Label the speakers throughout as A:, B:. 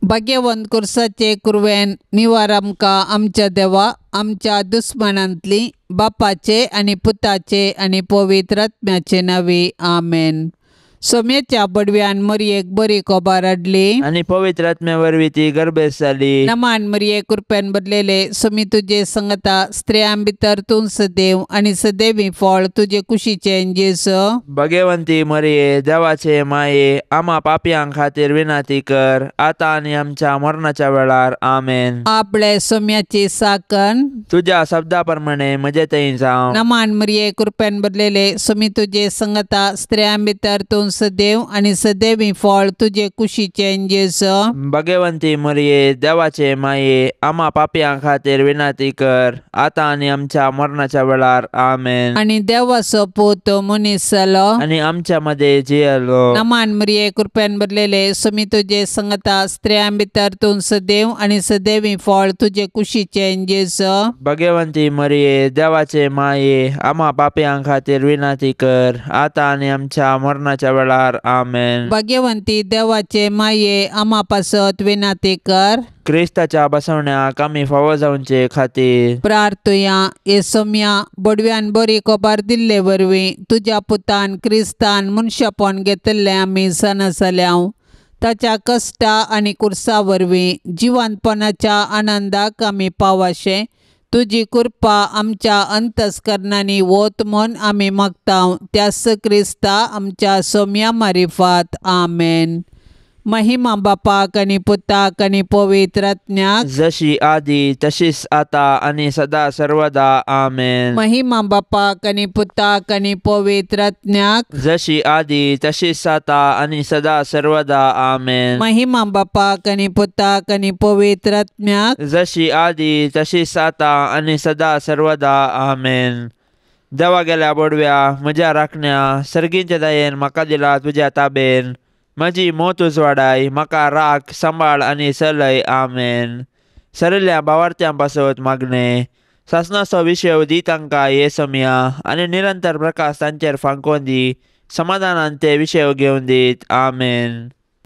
A: भाग्यवंत कुर्साचे कुरवेन निवार आमकां आमच्या देवा आमच्या दुस्मानांतली बापाचे आनी पुताचे आनी पवित्र आत्म्याचे नांवी आमेन. सोम्याच्या बडव्यान मरयेक बरी कोबार हाडली
B: आनी पवित्र आत्म्या वरवीं ती गर्भेस्त जाली.
A: नमान मरये कृपेन भरलेले सोमी तुजे संगता स्त्रियां भितर तूं सदैव आनी सदैवी फळ तुजे कुशीचें जेजू.
B: भगवंती मरये देवाचे माये आमा पापयां खातीर विनंती कर आतां आनी आमच्या मरणाच्या वेळार आमेन.
A: आपले सोम्याची साकन
B: तुज्या शब्दा प्रमाणे म्हजे थंय जावं.
A: नमान मरये कृपेन भरलेले सोमी तुजे संगता स्त्रियां भितर तूं सदैव आनी सदैवी फळ तुजे कुशीचें जेजू.
B: भगवंती मरये देवाचे माये आमा पापयां खातीर विनंती कर आतां आनी आमच्या मरणाच्या वेळार आमेन.
A: आनी देवाचो पूत मनीस जालो
B: आनी आमच्या मदें जियेलो.
A: नमान मरये कृपेन भरलेले सोमी तुजे संगता स्त्रियां भितर तूं सदैव आनी सदैवी फळ तुजे कुशीचें जेजू.
B: भगवंती मरये देवाचे माये आमा पापयां खातीर विनंती कर आतां आनी आमच्या मरणाच्या वेळार आमेन.
A: भाग्यवंती देवाचे माये आमा पासत विनंती कर.
B: क्रिस्ताच्या बसवण्याक आमी फावो जावचे खातीर
A: प्रार्थुया. हे सोम्या बडव्यान बरी कोबार दिल्ले वरवीं तुज्या पुतान क्रिस्तान मनशापण घेतिल्लें आमी जाणा जाल्याव. ताच्या कश्टा आनी कुर्सा वरवीं जिवंतपणाच्या आनंदाक आमी पावाशें तुजी कृपा आमच्या अंतस्करणांनी वत म्हूण आमी मागता त्याच क्रिस्ता आमच्या सोम्या मारिफात आमेन. महिमा बापाक आनी पुताक आनी पवित्र आत्म्याक
B: जशी आदी तशीच आता आनी सदा सर्वदा आमेन.
A: महिमा बापाक आनी पुताक आनी पवित्र आत्म्याक
B: जशी आदी तशीच आता आनी सदा सर्वदा आमेन.
A: महिमा बापाक आनी पुताक आनी पवित्र आत्म्याक
B: जशी आदी तशीच आता आनी सदा सर्वदा आमेन. देवा गेल्या बोडव्या म्हज्या राखण्या सर्गींच्या दयेन म्हाका दिला तुज्या ताबेन म्हजी मोत उजवाडाय म्हाका राख सांबाळ आनी चलय आमेन. सरिल्ल्या भावार्थ्यां पासत मागणें सासणाचो विशय दी तांकां हे समया आनी निरंतर प्रकाश तांचेर फांकोवन दी समाधानान ते विशय घेवन दीत आमेन.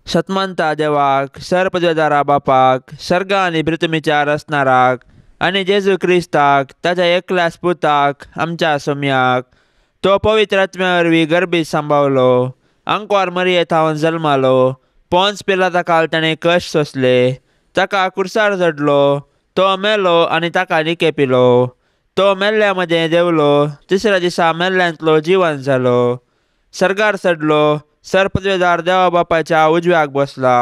B: सतमानता देवाक सरपदवेदारा बापाक सर्ग आनी पृथ्वीच्या रचणाराक आनी जेजू क्रिस्ताक ताच्या एकल्याच पुताक आमच्या सोम्याक तो पवित्र आत्म्या वरवीं गर्भीत सांबावलो अंकवार मरये थावन जल्मालो पोन्स पिलाता काल ताणें कश्ट सोंसले ताका कुर्सार चडलो तो मेलो आनी ताका निके पिलो तो मेल्ल्या मदें देंवलो तिसऱ्या दिसा मेल्ल्यांतलो जिवन जालो सर्गार चडलो सरपदवेदार देवा बापाच्या उजव्याक बसला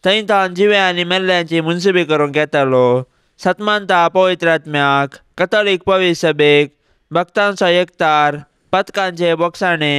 B: थंय तावन जिवे आनी मेल्ल्यांची मुनसुबी करूंक येतालो. सतमानता पवित्र आत्म्याक कथोलीक पवित्र सभेक भक्तांचो एकतार पथकांचे बोगसाणे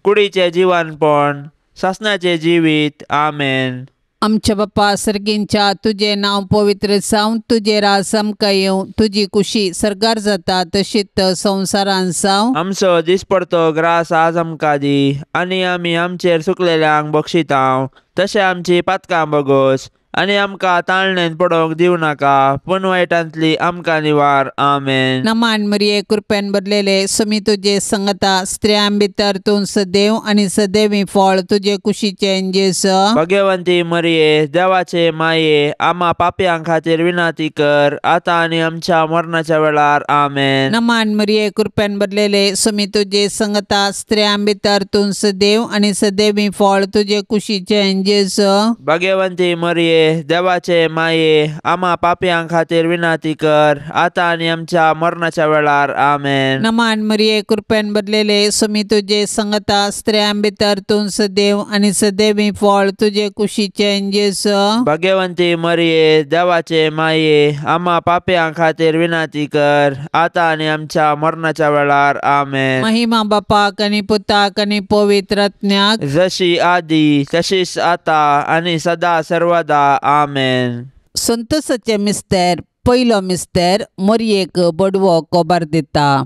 B: कुडीचें जिवनपण सासणाचें जिवीत आमेन.
A: आमच्या बापा सर्गींच्या तुजें नांव पवित्र जावं तुजें राज आमकां येवं तुजी कुशी सर्गार जाता तशीच संवसारान जावं.
B: आमचो दिसपडतो ग्रास आज आमकां दी आनी आमी आमचेर सुकलेल्यांक बक्षितांव तशें आमची पातकां बगोस आनी आमकां ताळणेन पडोवंक दिवं नाका पूण वायटांतली आमकां निवार आमेन.
A: नमान मरये कृपेन भरलेले सोमी तुजे संगता स्त्रियां भितर तूं सदैव आनी सदैवी फळ तुजे कुशीचें जेजू.
B: भगवंती मरये देवाचे माये आमा पापयां खातीर विनंती कर आतां आनी आमच्या मरणाच्या वेळार आमेन.
A: नमान मरये कृपेन भरलेले सोमी तुजे संगता स्त्रियां भितर तूं सदैव आनी सदैवी फळ तुजे कुशीचें जेजू.
B: भगवंती मरये देवाचे माये आमा पापयां खातीर विनंती कर आतां आनी आमच्या मरणाच्या वेळार आमेन.
A: नमान मरये कृपेन भरलेले सोमी तुजे संगता स्त्रियां भितर तूं सदैव आनी सदैवी फळ तुजे कुशीचें जेजू.
B: भगवंती मरये देवाचे माये आमा पापयां खातीर विनंती कर आतां आनी आमच्या मरणाच्या वेळार आमेन.
A: महिमा बापाक आनी पुताक आनी पवित्र आत्म्याक
B: जशी आदी तशीच आतां आनी सदा सर्वदा आमेन.
A: संतोषाचे मिस्तेर पयलो मिस्तेर मरयेक बडवो कोबार दिता.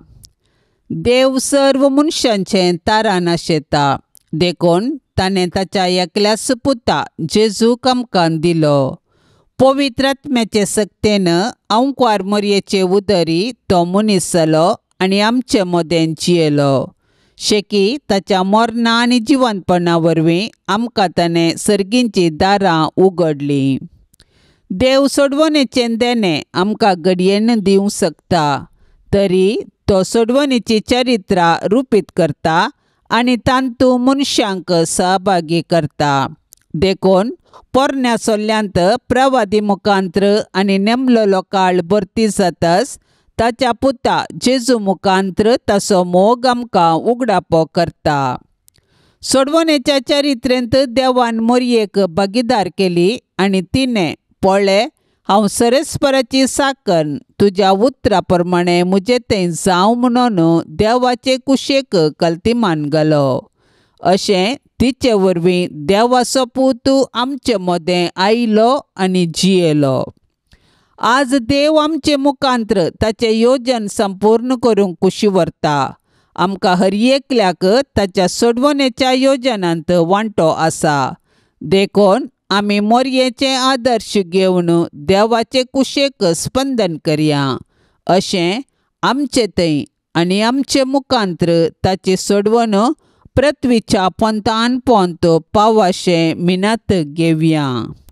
A: देव सर्व मनशांचें तारान आशेता देखून ताणें ताच्या एकल्याच पुता जेजूक आमकां दिलो. पवित्र आत्म्याचे सक्तेन अंकवार मरयेचे उदरी तो मनीस जालो आनी आमचे मदें जियेलो. शेकी ताच्या मरणा आनी जिवनपणा वरवीं आमकां ताणें सर्गींचीं दारां उगडलीं. देव सोडवणेचें देणें आमकां घडयेन दिवंक शकता, तरी तो सोडवणेची चरित्रां रुपीत करता आनी तांतू मनशांक सहभागी करता. देखून पोरण्या सोल्ल्यांत प्रवादी मुखांत्र आनी नेमलेलो काळ भरती जाताच ताच्या पुता जेजू मुखांत्र ताचो मोग आमकां उगडापो करता. सोडवणेच्या चरित्रेंत देवान मोरयेक भागीदार केली आनी तिणें पळय हांव सरस्पराची साकन तुज्या उतरा प्रमाणें म्हजें तें जावं म्हणून देवाचे कुशेक कल्तिमान घालो. अशें तिचे वरवीं देवाचो पूत आमचे मदें आयलो आनी जियेलो. आज देव आमचे मुखांत्र ताचें योजन संपूर्ण करूंक कुशी व्हरता. आमकां हर एकल्याक ताच्या सोडवणेच्या योजनांत वांटो आसा. देखून आमी मोरयेचे आदर्श घेवन देवाचे कुशेक स्पंदन करया. अशें आमचे थंय आनी आमचे मुखांत्र ताची सोडवण पृथ्वीच्या पोंतान पोंत पावाशें मिनात घेवया.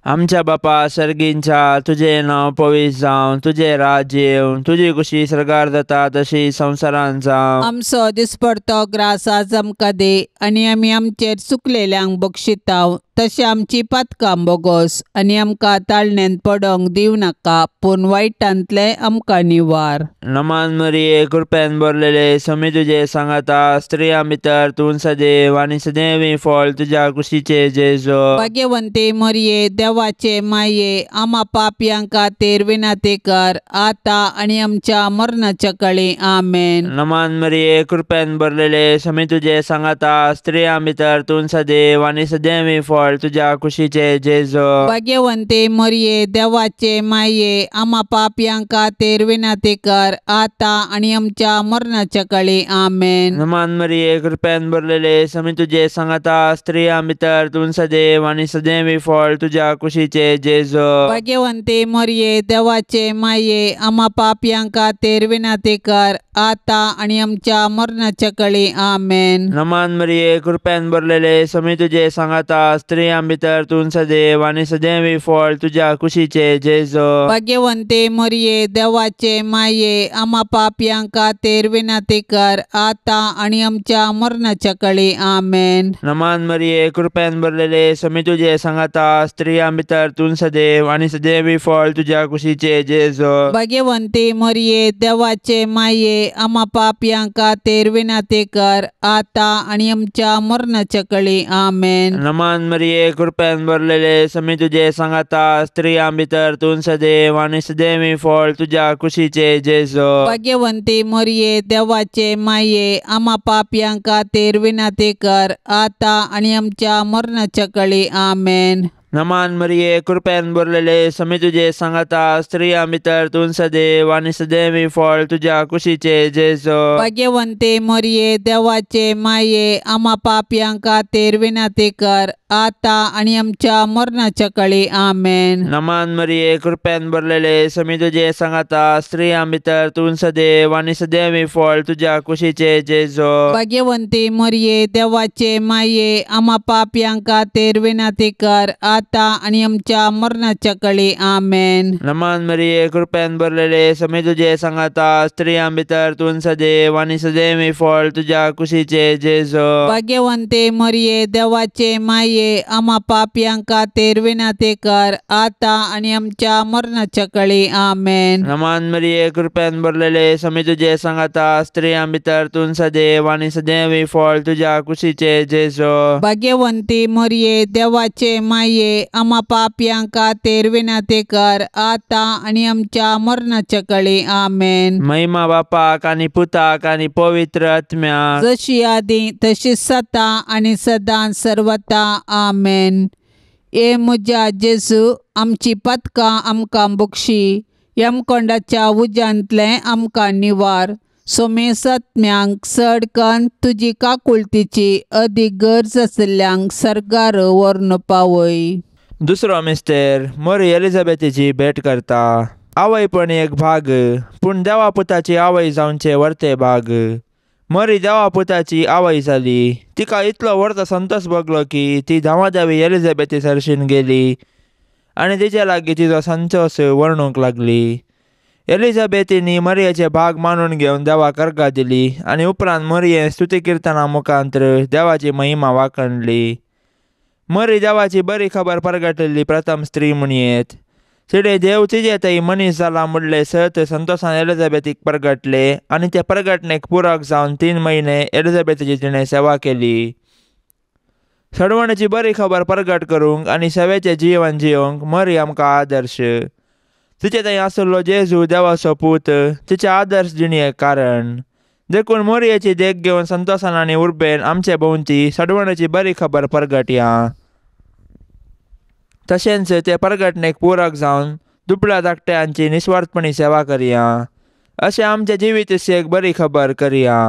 B: आमच्या बापा सर्गींच्या तुजें नांव पवित्र जावं, तुजें राज्य येवं, तुजी कुशी सर्गार जाता तशी संवसारांत जावं.
A: आमचो दिसपडतो ग्रास आज आमकां दी आनी आमी आमचेर चुकलेल्यांक बक्षिताव तशें आमची पातकां बोगोस आनी आमकां ताळण्यांत पडोंक दिवं नाका, पूण वायटांतलें आमकां निवार.
B: नमान मरिये, कृपेन भरलेले, स्वामी तुजे सांगाता, स्त्रियां भितर तूं सदैव आनी सदैव फळ तुज्या कुशीचे जेजू.
A: भाग्यवंती मरिये, देवाचे माये, आमा पापयां खातीर विनंती कर आतां आनी आमच्या मरणाच्या काळी. आमेन.
B: नमान मरिये, कृपेन भरलेले, स्वामी तुजे सांगाता, स्त्रियां भितर तूं सदैव आनी सदैव फळ तुज्या कुशीचे जेजू.
A: भाग्यवंती मरिये, देवाचे माये, आमा पापयां खातीर विनंती कर आतां आनी आमच्या मरणाच्या काळी. आमेन.
B: नमान मरिये, कृपेन भरलेले, स्वामी तुजे सांगाता, स्त्रियां भितर तूं सदैव आनी सदैव फळ तुज्या कुशीचे जेजू.
A: भाग्यवंती मरिये, देवाचे माये, आमा पापयां खातीर विनंती कर आतां आनी आमच्या मरणाच्या काळी. आमेन.
B: नमान मरिये, कृपेन भरलेले, स्वामी तुजे सांगाता, स्त्रियां भितर तूं सदैव आनी सदैव फळ तुज्या कुशीचे जेजू.
A: भाग्यवंती मरिये, देवाचे माये, आमा पापयां खातीर विनंती कर आतां आनी आमच्या मरणाच्या काळी. आमेन.
B: नमान मरिये, कृपेन भरलेले, स्वामी तुजे सांगाता, स्त्रियां भितर तूं सदैव आनी सदैव फळ तुज्या कुशीचे जेजू.
A: भाग्यवंती मरिये, देवाचे माये, आमा पापयां खातीर विनंती कर आतां आनी आमच्या मरणाच्या काळी. आमेन.
B: नमान मरिये, कृपेन भरलेले, स्वामी तुजे सांगाता, स्त्रियां भितर तूं सदैव आनी सदैव फळ तुज्या कुशीचे जेजू.
A: भाग्यवंती मरिये, देवाचे माये, आमा पापयां खातीर विनंती कर आतां आनी आमच्या मरणाच्या काळी. आमेन.
B: नमान मरिये, कृपेन भरलेले, स्वामी तुजे सांगाता, स्त्रियां भितर तूं सदैव आनी सदैव फळ तुज्या कुशीचे जेजू.
A: भाग्यवंती मरिये, देवाचे माये, आमा पापयां खातीर विनंती कर आतां आनी आमच्या मरणाच्या काळी. आमेन.
B: नमान मरिये, कृपेन भरलेले, स्वामी तुजे सांगाता, स्त्रियां भितर तूं सदैव आनी सदैव फळ तुज्या कुशीचे जेजू.
A: भाग्यवंती मरिये, देवाचे माये, आमा पापयां खातीर विनंती कर आतां आनी आमच्या मरणाच्या काळी. आमेन.
B: नमान मरिये, कृपेन भरलेले, स्वामी तुजे सांगाता, स्त्रियां भितर तूं सदैव आनी सदैव फळ तुज्या कुशीचे जेजू.
A: भाग्यवंती मरिये, देवाचे माये, आमा पापयां खातीर विनंती कर आतां आनी आमच्या मरणाच्या काळी. आमेन.
B: नमान मरिये, कृपेन भरलेले, स्वामी तुजे सांगाता, स्त्रियां भितर तूं सदैव आनी सदैव फळ तुज्या कुशीचे जेजू.
A: भाग्यवंती मरिये, देवाचे माये, आमा पापयां खातीर विनंती कर आतां आनी आमच्या मरणाच्या काळी. आमेन.
B: महिमा बापाक आनी पुताक आनी पवित्र आत्म्याक,
A: जशी आदी तशी सदां आनी सदां सर्वता. आमेन. ए म्हज्या जेजू, आमची पातकां आमकां बक्षी, यमकोंडाच्या उज्यांतलें आमकां निवार, सोमेसत्म्यांक चड कन्न तुजी काकुळतीची अदीक गरज आशिल्ल्यांक सर्गार व्हरून पावय.
B: दुसरो मिस्तेर मोरी एलिझाबेथीची भेट करता. आवय पण एक भाग, पूण देवा पुताची आवय जावचे वर्ते भाग. मरी देवा पुताची आवय जाली. तिका इतलो व्हडलो संतोष भोगलो की ती धांवाधावी एलिझाबेथी सरशीन गेली आनी तिचे लागीं तिचो संतोस वर्णूंक लागली. एलिझाबेथीनी मरियेचे भाग मानून घेवन देवाक अर्गां दिली आनी उपरांत मरियेन स्तुती किर्तना मुखांत्र देवाची महिमा वाखणली. मरी देवाची बरी खबर परगटिल्ली प्रथम स्त्री म्हणयेत. तिणें देव तिजे थंय मनीस जाला म्हणलें सत संतोसान एलिझाबेथीक परगटले आनी ते परगटणेक पुरक जावन 3 म्हयने एलिझाबेथीची तिणें सेवा केली. सडवणेची बरी खबर परगट करूंक आनी सेवेचें जिवन जियोंक मरी आमकां आदर्श. तिचे थंय आसलो जेजू देवाचो पूत तिचे आदर्श जिणेक कारण. देखून मोरयेची देख घेवन संतोसान आनी उर्बेन आमचे भोंवती सडवणेची बरी खबर परगटया. तशेंच ते परगटणेक पुरक जावन दुबळ्या धाकट्यांची निस्वार्थपणी सेवा करया. अशें आमच्या जिवीत एक बरी खबर करया.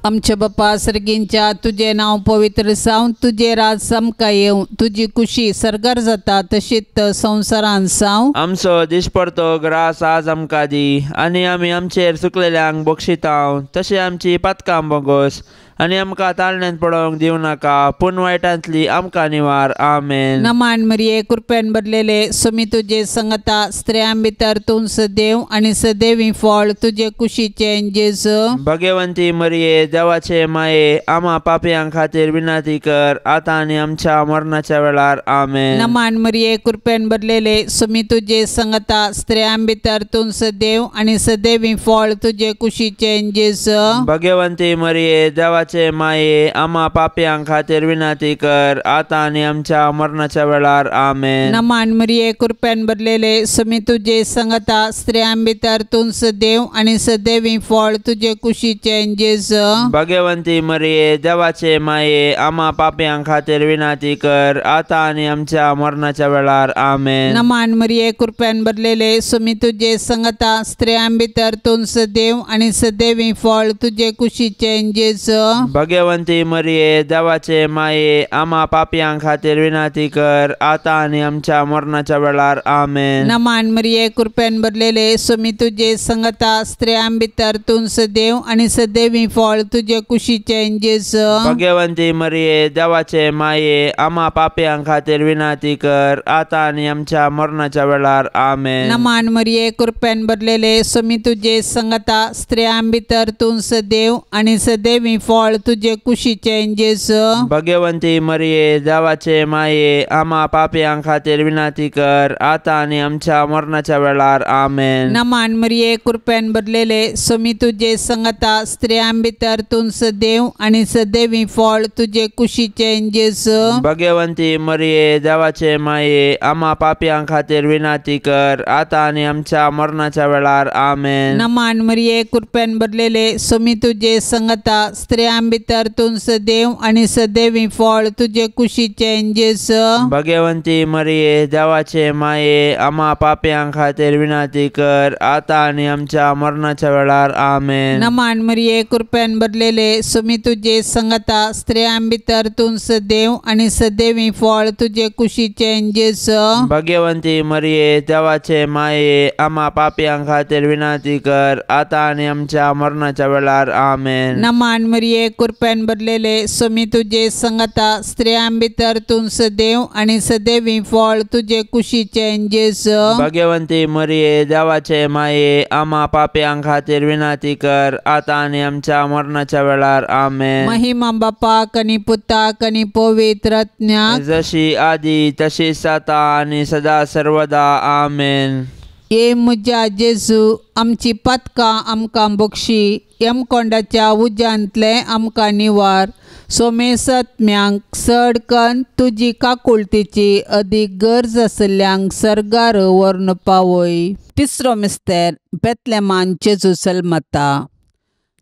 A: आमच्या बापा सर्गींच्या तुजें नांव पवित्र जावं, तुजें राज आमकां येवं, तुजी कुशी सर्गार जाता तशीच संवसारान जावं.
B: आमचो दिसपडतो ग्रास आज आमकां दी आनी आमी आमचेर चुकलेल्यांक बक्षितांव तशें आमची पातकां बोगोस आनी आमकां ताळण्यांत पडोवंक दिवं नाका पूण वायटांतली आमकां निवार. आमेन.
A: नमान मरिये, कृपेन भरलेले, स्वामी तुजे संगता, स्त्रियां भितर तूं सदैव आनी सदैवी फळ तुजे कुशीचें जेजू.
B: भगवंती मरिये, देवाचे माये, आमा पापयां खातीर विनंती कर आतां आनी आमच्या मरणाच्या वेळार. आमेन.
A: नमान मरिये, कृपेन भरलेले, स्वामी तुजे संगता, स्त्रियां भितर तूं सदैव आनी सदैवी फळ तुजे कुशीचें जेजू.
B: भगवंती मरिये, देवाचे माये, आमा पापयां खातीर विनंती कर आतां आनी आमच्या मरणाच्या वेळार. आमेन.
A: नमान मरिये, कृपेन भरलेले, स्वामी तुजे संगता, स्त्रियां भितर तूं सदैव आनी सदैवी फळ तुजे कुशीचें जेजू.
B: भगवंती मरिये, देवाचे माये, आमा पापयां खातीर विनंती कर आतां आनी आमच्या मरणाच्या वेळार. आमेन.
A: नमान मरिये, कृपेन भरलेले, स्वामी तुजे संगता, स्त्रियां भितर तूं सदैव आनी सदैवी फळ तुजे कुशीचें जेजू.
B: भगवंती मरिये, देवाचे माये, आमा पापयां खातीर विनंती कर आतां आनी आमच्या मरणाच्या वेळार. आमेन.
A: नमान मरिये, कृपेन भरलेले, स्वामी तुजे संगता, स्त्रियां भितर तूं सदैव आनी सदैवी फळ तुजे कुशीचें जेजू.
B: भगवंती मरिये, देवाचे माये, आमा पापयां खातीर विनंती कर आतां आनी आमच्या मरणाच्या वेळार. आमेन.
A: नमान मरिये, कृपेन भरलेले, स्वामी तुजे संगता, स्त्रियां भितर तूं सदैव आनी सदैवी फळ तुजे कुशीचें जेजू.
B: भगवंती मरिये, देवाचे माये, आमा पापयां खातीर विनंती कर आतां आनी आमच्या मरणाच्या वेळार. आमेन.
A: नमान मरिये, कृपेन भरलेले, स्वामी तुजे संगता, स्त्रियां भितर तूं सदैव आनी सदैवी फळ तुजे कुशीचें जेजू.
B: भगवंती मरिये, देवाचे माये, आमा पापयां खातीर विनंती कर आतां आनी आमच्या मरणाच्या वेळार. आमेन.
A: नमान मरिये, कृपेन भरलेले, स्वामी तुजे संगता, स्त्रियां भितर तूं सदैव आनी सदैवी फळ तुजे कुशीचें जेजू.
B: भगवंती मरिये, देवाचे माये, आमा पापयां खातीर विनंती कर आतां आनी आमच्या मरणाच्या वेळार. आमेन.
A: नमान मरिये, कृपेन भरलेले, स्वामी तुजे संगता, स्त्रियां भितर तूं सदैव आनी सदैवी फळ तुजे कुशीचें जेजू.
B: भगवंती मरिये, देवाचे माये, आमा पापयां खातीर विनंती कर आतां आनी आमच्या मरणाच्या वेळार. आमेन.
A: नमान मरिये, कृपेन भरलेले, स्वामी तुजे संगता, स्त्रियां भितर तूं सदैव आनी सदैवी फळ तुजे कुशीचें जेजू.
B: भगवंती मरिये, देवाचे माये, आमा पापयां खातीर विनंती कर आतां आनी आमच्या मरणाच्या वेळार. आमेन.
A: महिमा बापाक आनी पुताक आनी पवित्र आत्म्याक,
B: जशी आदी तशीच आतां आनी सदा सर्वदा. आमेन.
A: ये म्हज्या जेजू, आमची पातकां आमकां बक्षी, यमकोंडाच्या उज्यांतलें आमकां निवार, सोमेसत्म्यांक चड कन्न तुजी काकुळतीची अदीक गरज आशिल्ल्यांक सर्गार व्हरून पावय. तिसरो मिस्तेर, बेतलेमान जेजू जल्मता.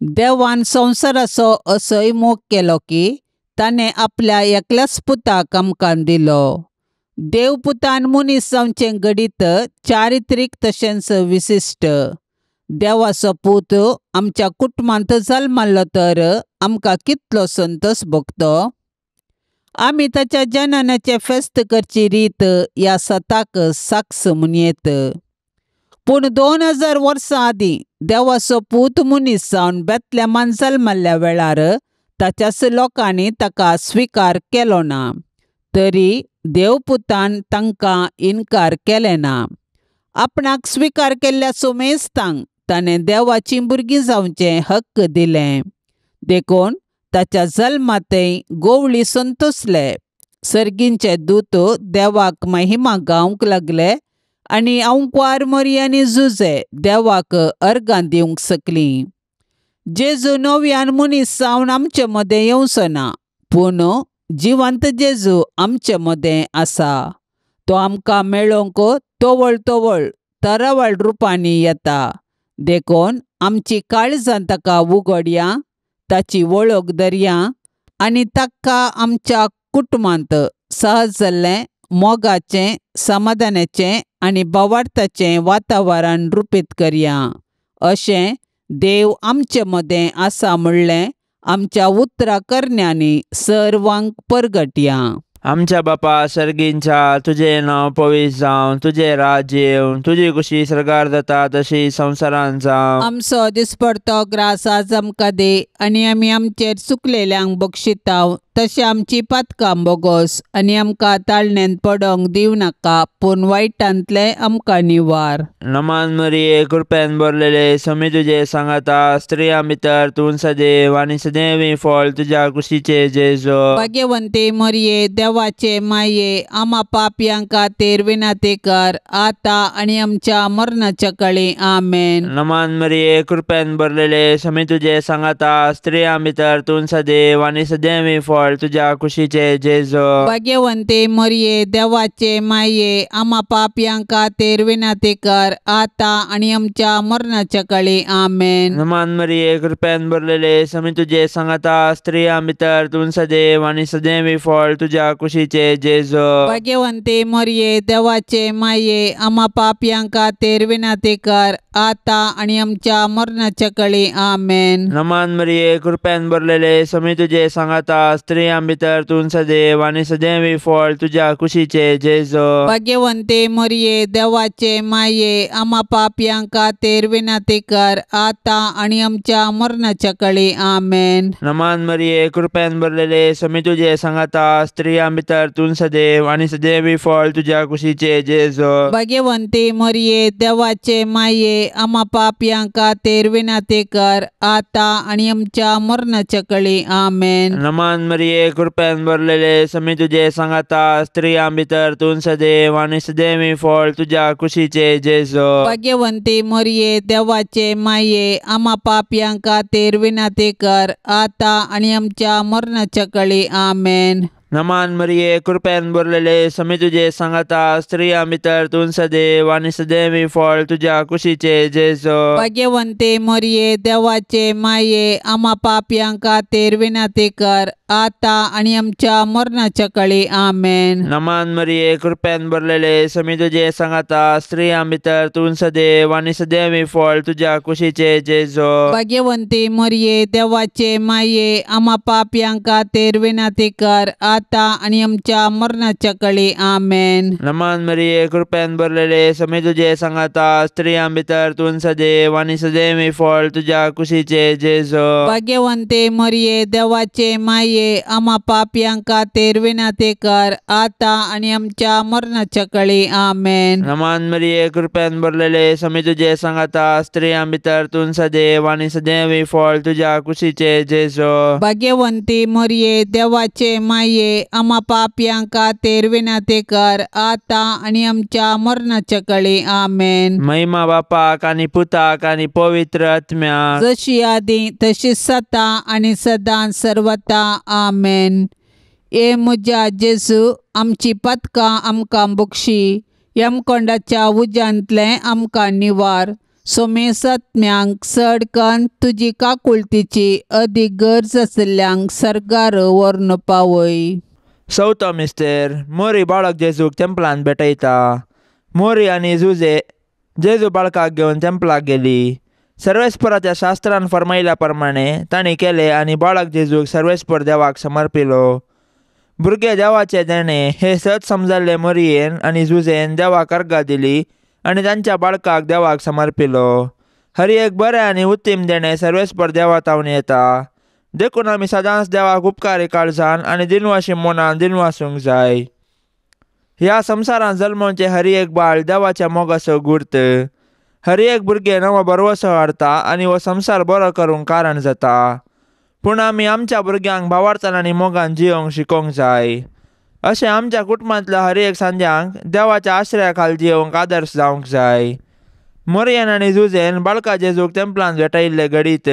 A: देवान संवसाराचो असोय मोग केलो की ताणें आपल्या एकल्याच पुताक आमकां दिलो. देव पुतान मनीस जावचें घडीत चारित्रीक तशेंच विशिश्ट. देवाचो पूत आमच्या कुटुंबांत जल्मल्लो तर आमकां कितलो संतोस भोगतो. आमी ताच्या जननाचें फेस्त करची रीत ह्या सताक साक्ष म्हणयेत. पूण 2000 वर्सां आदीं देवाचो पूत मनीस जावन बेतलेमान जल्मल्ल्या वेळार ताच्याच लोकांनी ताका स्विकार केलो ना. तरी देवपुतान तांकां इन्कार केलें ना. आपणाक स्विकार केल्ल्या सुमेस्तांक ताणें देवाचीं भुरगीं जावचें हक्क दिलें. देखून ताच्या जल्मांतय गोवळी संतोसले. सर्गींचे दूत देवाक महिमा गावंक लागले आनी अंकवार मोरी आनी जुजे देवाक अर्गां दिवंक शकलीं. जेजू नव्यान मनीस जावन आमचे मदें येवचो ना, पूण जिवंत जेजू आमचे मदें आसा. तो आमकां मेळोवंक तवळ तवळ तरावळ रुपांनी येता. देखून आमची काळजां ताका उगडया, ताची वळख धरया आनी ताका आमच्या कुटुंबांत सहज जाल्लें मोगाचें, समाधानाचें आनी भावार्थाचें वातावरण रुपीत करया. अशें देव आमचे मदें आसा म्हणलें आमच्या उतरा करण्यांनी सर्वांक परगटया.
B: आमच्या बापा सर्गींच्या, तुजें नांव पवित्र जावं, तुजें राज्य येवं, तुजी खुशी सर्गार जाता तशी संवसारांत जावं.
A: आमचो दिसपडतो ग्रास आज आमकां दी आनी आमी आमचेर चुकलेल्यांक बक्षिताव तशें आमची पातकां बोगोस आनी आमकां ताळण्यांत पडोंक दिवं नाका, पूण वायटांतलें आमकां निवार.
B: नमान मरिये, कृपेन भरलेले, स्वामी तुजे सांगाता, स्त्रियां भितर तूं सदैव आनी सदैव फळ तुज्या कुशीचे जेजू.
A: भाग्यवंती मरिये, देवाचे माये, आमा पापयां खातीर विनंती कर आतां आनी आमच्या मरणाच्या काळी. आमेन.
B: नमान मरिये, कृपेन भरलेले, स्वामी तुजे सांगाता, स्त्रियां भितर तूं सदैव आनी सदैव फळ तुज्या कुशीचे जेजू.
A: भाग्यवंती मरिये, देवाचे माये, आमा पापयां खातीर विनंती कर आतां आनी आमच्या मरणाच्या काळी. आमेन.
B: नमान मरिये, कृपेन भरलेले, स्वामी तुजे सांगाता, स्त्रियां भितर तूं सदैव आनी सदैव फळ तुज्या कुशीचे जेजू.
A: भाग्यवंती मरिये, देवाचे माये, आमा पापयां खातीर विनंती कर आतां आनी आमच्या मरणाच्या काळी. आमेन.
B: नमान मरिये, कृपेन भरलेले, स्वामी तुजे सांगाता, स्त्रियां भितर तूं सदैव आनी सदैव फळ तुज्या कुशीचे जेजू.
A: भाग्यवंती मरिये, देवाचे माये, आमा पापयां खातीर विनंती कर आतां आनी आमच्या मरणाच्या काळी. आमेन.
B: नमान मरिये, कृपेन भरलेले, स्वामी तुजे सांगाता, स्त्रियां भितर तूं सदैव आनी सदैव फळ तुज्या कुशीचे जेजू.
A: भाग्यवंती मरिये, देवाचे माये, आमा पापयां खातीर विनंती कर आतां आनी आमच्या मरणाच्या काळी. आमेन.
B: नमान मरिये, कृपेन भरलेले, स्वामी तुजे सांगाता, स्त्रियां भितर तूं सदैव आनी सदैव फळ तुज्या कुशीचे जेजू.
A: भाग्यवंती मरिये, देवाचे माये, आमा पापयां खातीर विनंती कर आतां आनी आमच्या मरणाच्या काळी. आमेन.
B: नमान मरिये, कृपेन भरलेले, स्वामी तुजे सांगाता, स्त्रियां भितर तूं सदैव आनी सदैव फळ तुज्या कुशीचे जेजू.
A: भाग्यवंती मरिये, देवाचे माये, आमा पापयां खातीर विनंती कर आतां आनी आमच्या मरणाच्या काळी. आमेन.
B: नमान मरिये, कृपेन भरलेले, स्वामी तुजे सांगाता, स्त्रियां भितर तूं सदैव आनी सदैव फळ तुज्या कुशीचे जेजू.
A: भाग्यवंती मरिये, देवाचे माये, आमा पापयां खातीर विनंती कर आतां आनी आमच्या मरणाच्या काळी. आमेन.
B: नमान मरिये, कृपेन भरलेले, स्वामी तुजे सांगाता, स्त्रियां भितर तूं सदैव आनी सदैव फळ तुज्या कुशीचे जेजू.
A: भाग्यवंती मरिये, देवाचे माये, आमा पापयां खातीर विनंती कर आतां आनी आमच्या मरणाच्या काळी. आमेन.
B: नमान मरिये, कृपेन भरलेले, स्वामी तुजे सांगाता, स्त्रियां भितर तूं सदैव आनी सदैव फळ तुज्या कुशीचे जेजू.
A: भाग्यवंती मरिये, देवाचे माये, आमा पापयां खातीर विनंती कर आतां आनी आमच्या मरणाच्या काळी. आमेन.
B: महिमा बापाक आनी पुताक आनी पवित्र आत्म्याक,
A: जशी आदी तशी सता आनी सदां सर्वता. आमेन. ए म्हज्या जेजू, आमची पातकां आमकां बक्षी, यमकोंडाच्या उज्यांतलें आमकां निवार, सोमेसत्म्यांक चड कन्न तुजी काकुळतीची अदीक गरज आशिल्ल्यांक सर्गार व्हरून पावय.
B: चवथो मिस्तेर, मोरी बाळक जेजूक तेंपलांत भेटयता. मोरी आनी जुजे जेजू बाळकाक घेवन तेंपलाक गेली. सर्वेस्पराच्या शास्त्रान फर्मायल्या प्रमाणे तांणी केलें आनी बाळक जेजूक सर्वेस्पर देवाक समर्पिलो. भुरगे देवाचे देणे हे सत समजल्ले मोरयेन आनी जुजेन देवाक अर्गां दिली आनी तांच्या बाळकाक देवाक समर्पिलो. हर एक बरें आनी उत्तीम देणें सर्वेस्पर देवा तावन येता. देखून आमी सदांच देवाक उपकारी काळजान आनी दिनवाशी मनान दिनवासूंक जाय. ह्या संवसारांत जल्मोवचें हर एक बाळ देवाच्या मोगाचो गुर्त. हर एक भुरगें नवो भरवसो हाडटा आनी हो संवसार बरो करूंक कारण जाता. पूण आमी आमच्या भुरग्यांक भावार्थान आनी मोगान जियोंक शिकोवंक जाय. अशें आमच्या कुटुंबांतल्या हर एक सांद्यांक देवाच्या आश्रया खाल जियोंक आदर्श जावंक जाय. मोरयन आनी जुजेन बाळका जेजूक तेंपलान भेटयल्ले घडीत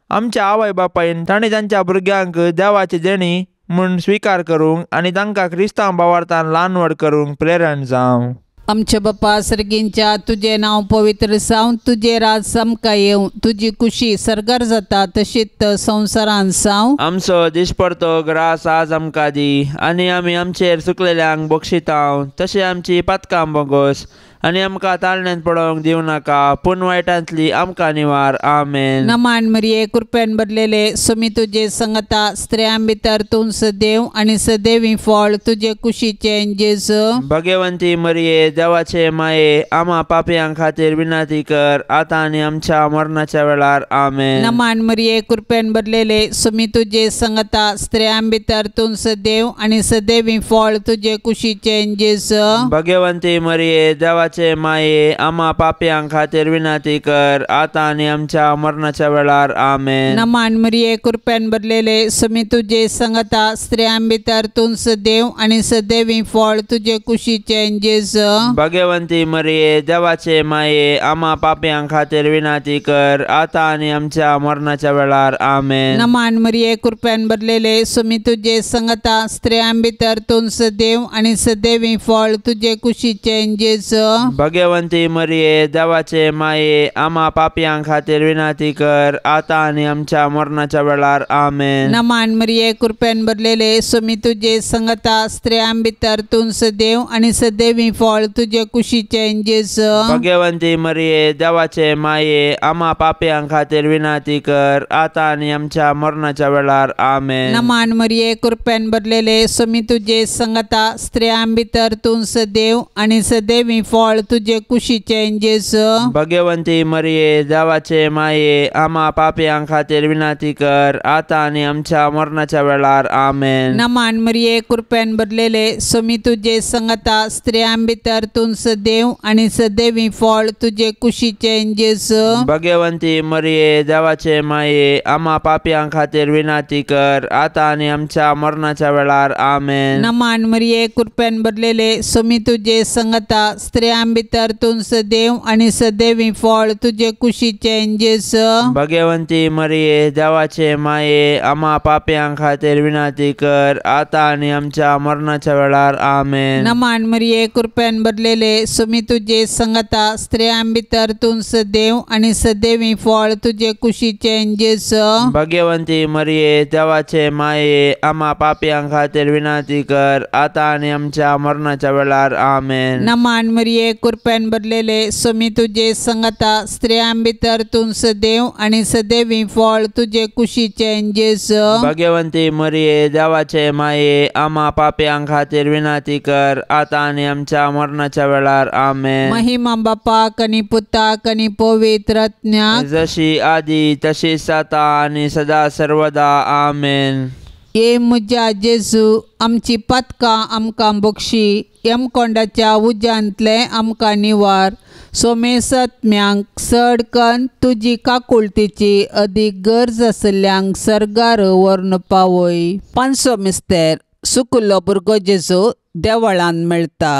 B: आमच्या आवय बापायन तांणी तांच्या भुरग्यांक देवाची देणी म्हूण स्विकार करूंक आनी तांकां क्रिस्तांव भावार्थान ल्हान व्हड करूंक प्रेरण जावं.
A: आमच्या बापा सर्गींच्या तुजें नांव पवित्र जावं, तुजें राज आमकां येवं, तुजी कुशी सर्गार जाता तशीच संवसारांत जावं.
B: आमचो दिसपडतो ग्रास आज आमकां दी आनी आमी आमचेर चुकलेल्यांक बक्षितांव तशें आमची पातकां बोगोस आनी आमकां ताळण्यांत पडोवंक दिवं नाका पूण वायटांतली आमकां निवार. आमेन.
A: नमान मरिये कृपेन भरलेले सुमी तुजे संगता, स्त्रियां भितर तूं सदैव आनी सदैवी फळ तुजे कुशीचें जेजू.
B: भगवंती मरिये देवाचे माये आमा पापयां खातीर विनंती कर आतां आनी आमच्या मरणाच्या वेळार. आमेन.
A: नमान मरिये कृपेन भरलेले सुमी तुजे संगता, स्त्रियां भितर तूं सदैव आनी सदैवी फळ तुजे कुशीचें जेजू.
B: भगवंती मरिये देवाचे माये आमा पापयां खातीर विनंती कर आतां आनी आमच्या मरणाच्या वेळार. आमेन.
A: नमान मरिये कृपेन भरलेले सुमी तुजे संगता, स्त्रियां भितर तूं सदैव आनी सदैवी फळ तुजे कुशीचें जेजू.
B: भगवंती मरिये देवाचे माये आमा पापयां खातीर विनंती कर आतां आनी आमच्या मरणाच्या वेळार. आमेन.
A: नमान मरिये कृपेन भरलेले सुमी तुजे संगता, स्त्रियां भितर तूं सदैव आनी सदैवी फळ तुजे कुशीचें जेजू.
B: भगवंती मरिये देवाचे माये आमा पापयां खातीर विनंती कर आतां आनी आमच्या मरणाच्या वेळार. आमेन.
A: नमान मरिये कृपेन भरलेले सुमी तुजे संगता, स्त्रियां भितर तूं सदैव आनी सदैवी फळ तुजे कुशीचें जेजू.
B: भगवंती मरिये देवाचे माये आमा पापयां खातीर विनंती कर आतां आनी आमच्या मरणाच्या वेळार. आमेन.
A: नमान मरिये कृपेन भरलेले सुमी तुजे संगता, स्त्रियां भितर तूं सदैव आनी सदैवी फळ तुजे कुशीचें जेजू.
B: भगवंती मरिये देवाचे माये आमा पापयां खातीर विनंती कर आतां आनी आमच्या मरणाच्या वेळार. आमेन.
A: नमान मरिये कृपेन भरलेले सुमी तुजे संगता, स्त्रियां भितर तूं सदैव आनी सदैवी फळ तुजे कुशीचें जेजू.
B: भगवंती मरिये देवाचे माये आमा पापयां खातीर विनंती कर आतां आनी आमच्या मरणाच्या वेळार. आमेन.
A: नमान मरिये कृपेन भरलेले सुमी तुजे संगता, स्त्रियां भितर तूं सदैव आनी सदैवी फळ तुजे कुशीचें जेजू.
B: भगवंती मरिये देवाचे माये आमा पापयां खातीर विनंती कर आतां आनी आमच्या मरणाच्या वेळार. आमेन.
A: नमान मरिये कृपेन भरलेले सुमी तुजे संगता, स्त्रियां भितर तूं सदैव आनी सदैवी फळ तुजे कुशीचें जेजू.
B: भगवंती मरिये देवाचे माये आमा पापयां खातीर विनंती कर आतां आनी आमच्या मरणाच्या वेळार. आमेन.
A: नमान मरिये कृपेन भरलेले सुमी तुजे संगता, स्त्रियां भितर तूं सदैव आनी सदैवी फळ तुजे कुशीचें जेजू.
B: भगवंती मरिये देवाचे माये आमा पापयां खातीर विनंती कर आतां आनी आमच्या मरणाच्या वेळार. आमेन.
A: महिमा बापाक आनी पुताक आनी पवित्र आत्म्याक,
B: जशी आदी तशीच आतां आनी सदा सर्वदा. आमेन.
A: ये म्हज्या जेजू आमची पातकां आमकां बक्षी, यमकोंडाच्या उज्यांतलें आमकां निवार, सोमेसत्म्यांक चड कन्न तुजी काकुळतीची अदीक गरज आशिल्ल्यांक सर्गार व्हरून पावय. पांचसो मिस्तेर सुकुल्लो भुरगो जेजू देवळान मेळटा.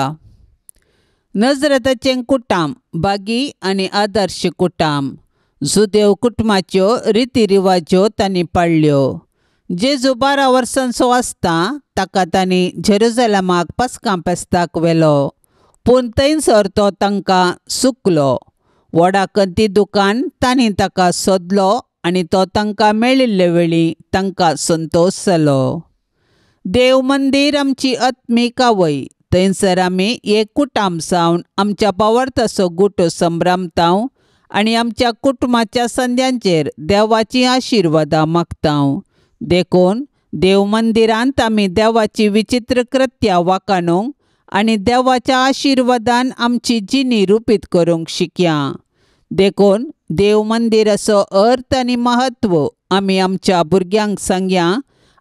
A: नजरेताचें कुटाम बागी आनी आदर्श कुटाम जुदेव कुटुंबाच्यो रिती रिवाज्यो तांणी पाळ्ळ्यो. जेजू 12 वर्सांचो आसता ताका तांणी जेरुजलमाक पास्कां फेस्ताक व्हेलो, पूण थंयसर तो तांकां सुकलो. व्हडा कंती दुकान तांणी ताका सोदलो आनी तो तांकां मेळिल्ले वेळी तांकां संतोश जालो. देव मंदीर आमची आत्मीक आवय, थंयसर आमी एक कुटाम जावन आमच्या पावर्ताचो गुटो संभ्रमताव आनी आमच्या कुटुंबाच्या संद्यांचेर देवाची आशिर्वादां मागताव. देखून देव मंदिरांत आमी देवाची विचित्र कृत्या वाखाणूंक आनी देवाच्या आशिर्वादान आमची जिणी रुपीत करूंक शिकया. देखून देव मंदिराचो अर्थ आनी म्हत्व आमी आमच्या भुरग्यांक सांगया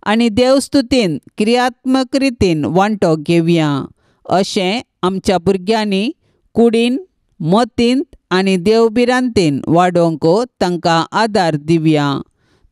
A: आनी देवस्तुतीन क्रियात्मक रितीन वांटो घेवया. अशें आमच्या भुरग्यांनी कुडीन मतींत आनी देवभिरांतीन वाडोवंक तांकां आदार दिवया.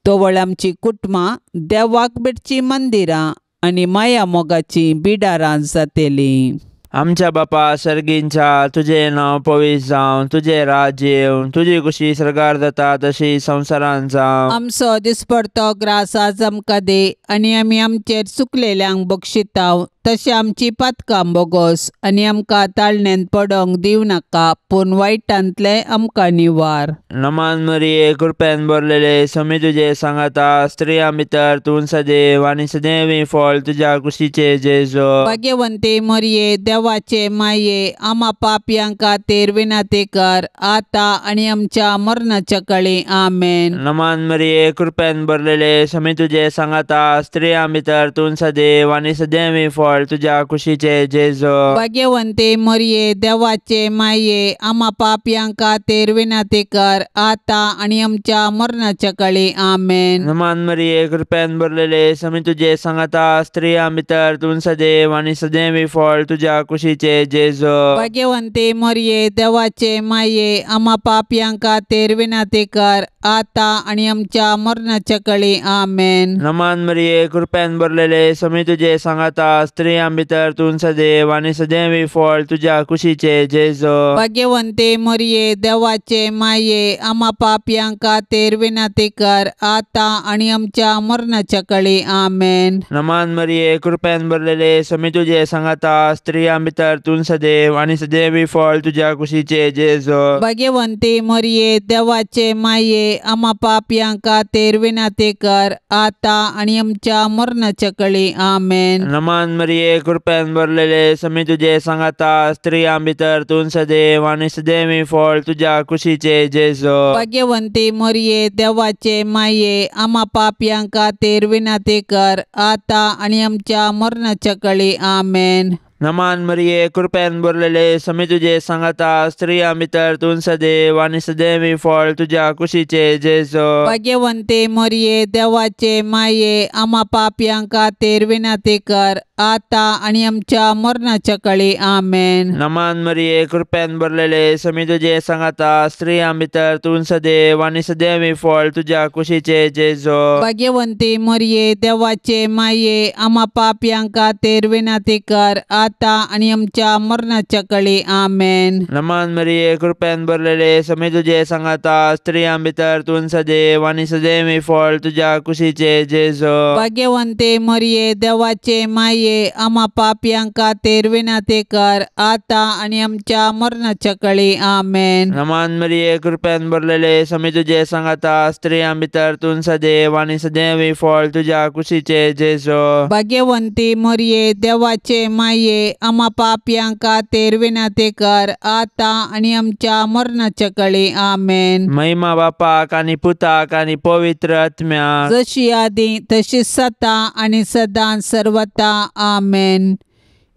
A: तवळ आमची कुटुंबां देवाक भेटचीं मंदिरां आनी माया मोगाचीं बिडारां जातलीं.
B: आमच्या बापा सर्गींच्या तुजें नांव पवित्र जावं, तुजें राज्य येवं, तुजी खुशी सर्गार जाता तशी संवसारांत जावं.
A: आमचो दिसपडतो ग्रास आज आमकां दी आनी आमी आमचेर चुकलेल्यांक बक्षिताव तशें आमची पातकां बोगोस आनी आमकां ताळण्यांत पडोंक दिवं नाका पूण वायटांतलें आमकां निवार.
B: नमान मरिये कृपेन भरलेले स्वामी तुजे सांगाता, स्त्रियां भितर तूं सदैव आनी सदैवी फळ तुज्या कुशीचे जेजू.
A: भाग्यवंती मरिये देवाचे माये आमा पापयां खातीर विनंती कर आतां आनी आमच्या मरणाच्या काळी. आमेन.
B: नमान मरिये कृपेन भरलेले स्वामी तुजे सांगाता, स्त्रियां भितर तूं सदैव आनी सदैवी फळ तुज्या कुशीचे जेजू.
A: भाग्यवंती मरिये देवाचे माये आमा पापयां खातीर विनंती कर आतां आनी आमच्या मरणाच्या काळी. आमेन.
B: नमान मरिये कृपेन भरलेले स्वामी तुजे सांगाता, स्त्रियां भितर तूं सदैव आनी सदैवी फळ तुज्या कुशीचे जेजू.
A: भाग्यवंती मरिये देवाचे माये आमा पापयां खातीर विनंती कर आतां आनी आमच्या मरणाच्या काळी. आमेन.
B: नमान मरिये कृपेन भरलेले स्वामी तुजे सांगाता, स्त्रियां भितर तूं सदैव आनी सदैवी फळ तुज्या कुशीचे जेजू.
A: भाग्यवंती मरिये देवाचे माये आमा पापयां खातीर विनंती कर आतां आनी आमच्या मरणाच्या काळी. आमेन.
B: नमान मरिये कृपेन भरलेले स्वामी तुजे सांगाता, स्त्रियां भितर तूं सदैव आनी सदैवी फळ तुज्या कुशीचे जेजू.
A: भाग्यवंती मरिये देवाचे माये आमा पापयां खातीर विनंती कर आतां आनी आमच्या मरणाच्या काळी. आमेन.
B: नमान मरिये कृपेन भरलेले स्वामी तुजे सांगाता, स्त्रियां भितर तूं सदैव आनी सदैवी फळ तुज्या कुशीचे जेजू.
A: भाग्यवंती मरिये देवाचे माये आमा पापयां खातीर विनंती कर आतां आनी आमच्या मरणाच्या काळी. आमेन.
B: नमान मरिये कृपेन भरलेले स्वामी तुजे सांगाता, स्त्रियां भितर तूं सदैव आनी सदैवी फळ तुज्या कुशीचे जेजू.
A: भाग्यवंती मरिये देवाचे माये आमा पापयां खातीर विनंती कर आतां आनी आमच्या मरणाच्या काळी. आमेन.
B: नमान मरिये कृपेन भरलेले स्वामी तुजे सांगाता, स्त्रियां भितर तूं सदैव आनी सदैवी फळ तुज्या कुशीचे जेजू.
A: भाग्यवंती मरिये देवाचे माये आमा पापयां खातीर विनंती कर आतां आनी आमच्या मरणाच्या काळी. आमेन.
B: नमान मरिये कृपेन भरलेले स्वामी तुजे सांगाता, स्त्रियां भितर तूं सदैव आनी सदैवी फळ तुज्या कुशीचे जेजू.
A: भाग्यवंती मरिये देवाचे माये आमा पापयां खातीर विनंती कर आतां आनी आमच्या मरणाच्या काळी. आमेन.
B: नमान मरिये कृपेन भरलेले स्वामी तुजे सांगाता, स्त्रियां भितर तूं सदैव आनी सदैवी फळ तुज्या कुशीचे जेजू.
A: भाग्यवंती मरिये देवाचे माये आमा पापयां खातीर विनंती कर आतां आनी आमच्या मरणाच्या काळी. आमेन.
B: महिमा बापाक आनी पुताक आनी पवित्र आत्म्याक,
A: जशी आदी तशी सता आनी सदां सर्वता. आमेन.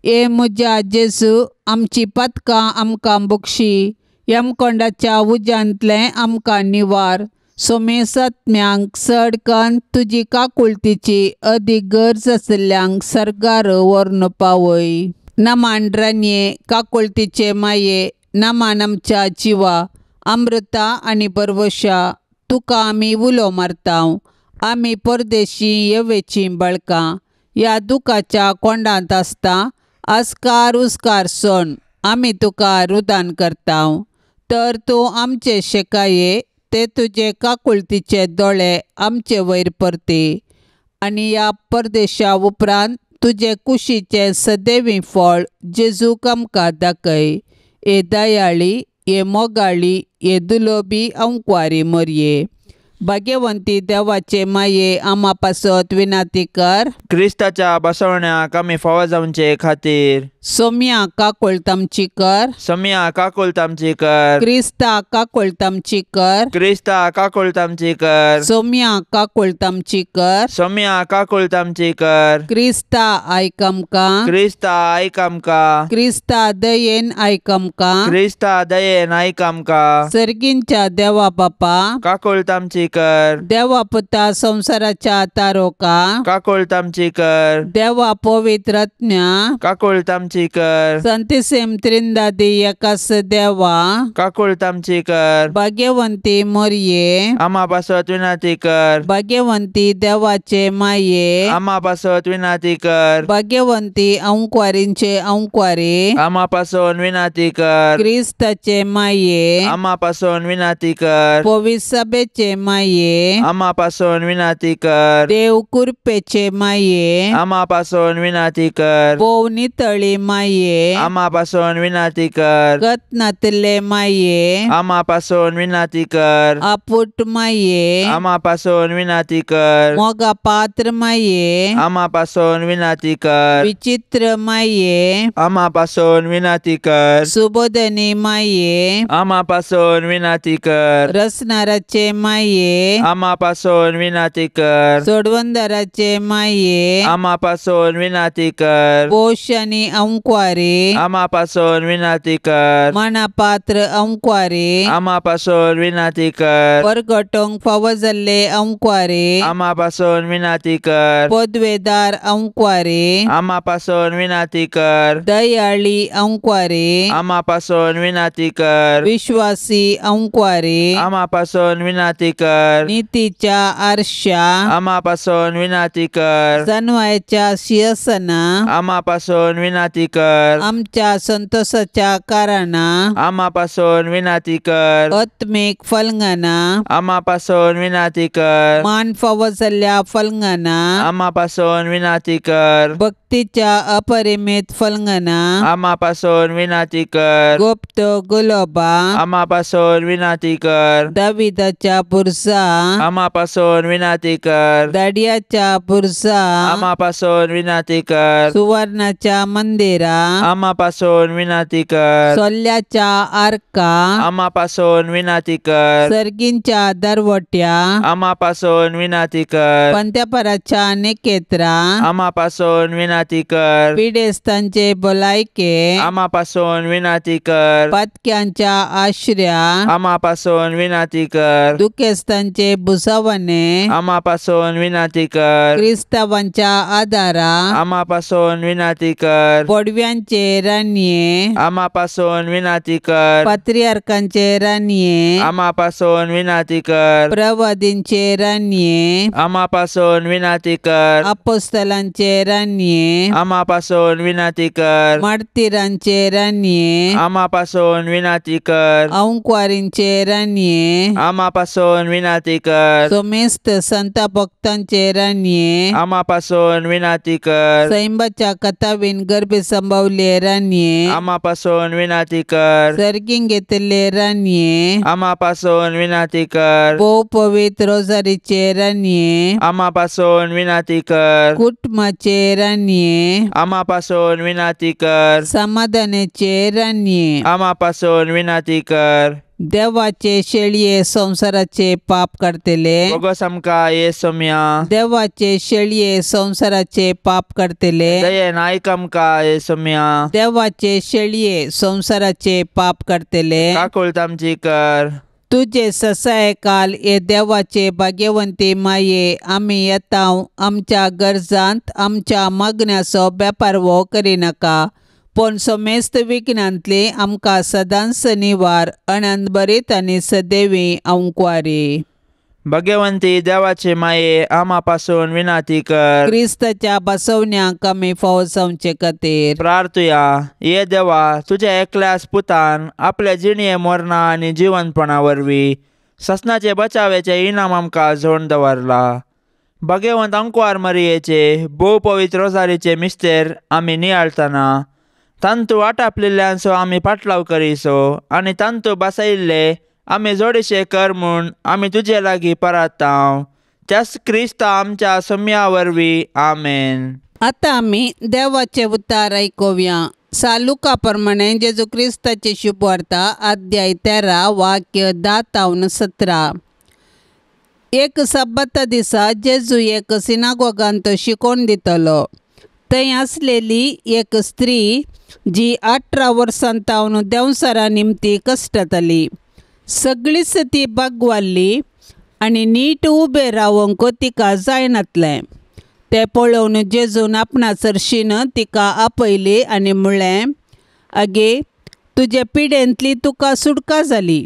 A: ए म्हज्या जेजू आमची पातकां आमकां बक्षी, यमकोंडाच्या उज्यांतलें आमकां निवार, सोमेसत्म्यांक चड कन्न तुजी काकुळतीची अदीक गरज आशिल्ल्यांक सर्गार व्हरून पावय. नमान रानये काकुळतीचे माये, नमान आमच्या जिवा अमृता आनी बरवशा, तुका आमी उलो मारता. आमी परदेशी येवेचीं बाळकां ह्या दुखाच्या कोंडांत आसता आस्कार उस्कार सोण आमी तुका रुदान करता. तर तूं आमचे शेकाये ते तुजे काकुळतीचे दोळे आमचे वयर परती आनी ह्या परदेशा उपरांत तुजे कुशीचें सदैवी फळ जेजूक आमकां दाखय. ए दयाळी, ए मोगाळी, ए दुलोबी अंकवारी मरये, भाग्यवंती देवाचे माये आमा पासत विनंती कर.
B: क्रिस्ताच्या बसवण्याक आमी फावो जावचे खातीर
A: सोम्या काकुळट आमची कर.
B: सोम्या काकुळट आमची कर.
A: क्रिस्ता काकुळट आमची कर.
B: क्रिस्ता काकुळट आमची कर.
A: सोम्या काकुळट आमची कर.
B: सोम्या काकुळट आमची कर.
A: क्रिस्ता आयक आमकां.
B: क्रिस्ता आयक आमकां.
A: क्रिस्ता दयेन आयक आमकां.
B: क्रिस्ता दयेन आयक आमकां.
A: सर्गींच्या देवा बापा
B: काकुळट आमची आमची कर।
A: देवा पुता संवसाराच्या तारोका
B: काकुळट आमची कर।
A: देवा पवित्र आत्म्या
B: काकुळट आमची कर।
A: संतिसेम त्रिंदादी एकास देवा
B: काकुळट आमची कर।
A: भाग्यवंती मोरये
B: आमा पासत विनंती कर।
A: भाग्यवंती देवाचे माये
B: आमा पासत विनंती कर।
A: भाग्यवंती अंकवारींचे अंकवारी
B: आमा पासून विनंती कर।
A: क्रिस्ताचे माये
B: आमा पासून विनंती कर।
A: पवित्र सभेचे माये
B: आमा पासून विनंती कर।
A: देव कृपेचे माये
B: आमा पासून विनंती कर।
A: भोव नितळी माये
B: आमा पासून विनंती कर।
A: गत नातिल्ले माये
B: आमा पासून विनंती कर।
A: आपुट माये
B: आमा पासून विनंती कर।
A: मोगा पात्र माये
B: आमा पासून विनंती कर।
A: विचित्र माये
B: आमा पासून विनंती कर।
A: सुबोधनी माये
B: आमा पासून विनंती कर।
A: रसनाराचे माये
B: आमा पासून विनंती कर।
A: सोडवंदराचे माये
B: आमा पासून विनंती कर।
A: पोश आनी अंकवारी
B: आमा पासून विनंती कर।
A: मनापात्र अंकवारी
B: आमा पासून विनंती कर।
A: परगटोंक फावो जाल्ले अंकवारी
B: आमा पासून विनंती कर।
A: पदवेदार अंकवारी
B: आमा पासून विनंती कर।
A: दयाळी अंकवारी
B: आमा पासून विनंती कर।
A: विश्वासी अंकवारी
B: आमा पासून विनंती कर।
A: नीतीच्या आरशा
B: आमा पासून विनंती कर।
A: जनवायच्या शिरसना
B: आमा पासून विनंती कर।
A: आमच्या संतोषाच्या कारणां
B: आमा पासून विनंती कर।
A: आत्मीक फलंगना
B: आमा पासून विनंती कर।
A: मान फावो जाल्ल्या फलंगना
B: आमा पासून विनंती कर।
A: भक्तीच्या अपरिमित फलंगना
B: आमा पासून विनंती कर।
A: गुप्त गुलोबा
B: आमा पासून विनंती कर।
A: दाविदाच्या बुरसा
B: आमा पासून विनंती कर।
A: दाडियाच्या बुरसा
B: आमा पासून विनंती कर।
A: सुवर्णाच्या मंदिरा
B: आमा पासून विनंती कर।
A: सोल्याच्या आर्का
B: आमा पासून विनंती कर।
A: सर्गींच्या दरवट्या
B: आमा पासून विनंती कर।
A: पंत्यापराच्या निकेत्रा
B: आमा पासून विनंती कर।
A: पिडेस्तांचे भलायके
B: आमा पासून विनंती कर।
A: पातक्यांच्या आश्र्या
B: आमा पासून विनंती कर।
A: दुखेस्तांचे भुसावणे
B: आमा पासून विनंती कर।
A: क्रिस्तावांच्या आदारा
B: आमा पासून विनंती कर।
A: पडव्यांचे राणये
B: आमा पासून विनंती कर।
A: पात्रियार्कांचे राणये
B: आमा पासून विनंती कर।
A: प्रवादींचे राणये
B: आमा पासून विनंती कर।
A: अपोस्तलांचे राणये
B: आमा पासून विनंती कर।
A: मार्तीरांचे राणये
B: आमा पासून विनंती कर।
A: अंकवारींचे राणये
B: आमा पासून विनंती कर।
A: सोमेस्त संत भक्तांचे राणये
B: आमा पासून विनंती कर।
A: सैंबाच्या कथावीन गर्भे संभवले राणये
B: आमा पासून विनंती कर।
A: सर्गीं घेतिल्ले राणये
B: आमा पासून विनंती कर।
A: भोव पवित्र रोजारीचे राणये
B: आमा पासून विनंती कर।
A: कुटुंबाचे राणये
B: आमा पासून विनंती कर।
A: समाधानाचे राणये
B: आमा पासून विनंती कर।
A: देवाचे शेळये संवसाराचे पाप काडटले
B: बोगस आमकां येसोम्या।
A: देवाचे शेळये संवसाराचे पाप काडटले
B: दयेन आयक आमकां येसोम्या।
A: देवाचे शेळये संवसाराचे पाप काडटले
B: काकुळट आमची कर।
A: तुजे ससाय काल हे देवाचे भाग्यवंती माये आमी येता आमच्या गरजांत आमच्या मागण्याचो बेपारवो करिनाका पूण समेस्त विघ्नांतली आमकां सदांच निवार अनंत बरीत आनी सदैवी अंकवारी।
B: भगवंती देवाचे माये आमा पासून विनंती कर।
A: क्रिस्ताच्या बसवण्याक आमी फावो जावचे खातीर
B: प्रार्थुया। ये देवा, तुझ्या एकल्याच पुतान आपल्या जिणये मरणा आनी जिवनपणा वरवीं ससनाचे बचावेचे इनाम आमकां झोण दवरला। भगवंत अंकवार मरियेचे भोव पवित्र रोजारीचे मिस्तेर आमी नियाळतना तांतू आटापलेल्यांचो आमी पाटलाव करीसो आनी तांतू बसयिल्ले आमी जोडीशे कर म्हूण आमी तुजे लागीं परातांव त्याच क्रिस्ता आमच्या सम्या वरवीं आमेन।
A: आतां आमी देवाचे उतार आयकुया। सालुका प्रमाणे जेजू क्रिस्ताची शुभवार्ता अध्याय 13 वाक्य 10 ते 17। एक सब्बता दिसा जेजू एक सिनागोगांत शिकोवन दितलो। थंय आसलेली एक स्त्री जी 18 वर्सां तावन देंवचारा निमती कश्टताली। सगळीच ती बागवाल्ली आनी नीट उबें रावंक तिका जायनातलें. तें पळोवन जेजून आपणा सरशीन तिका आपयली आनी म्हणलें, आगे, तुजे पिडेंतली तुका सुटका जाली.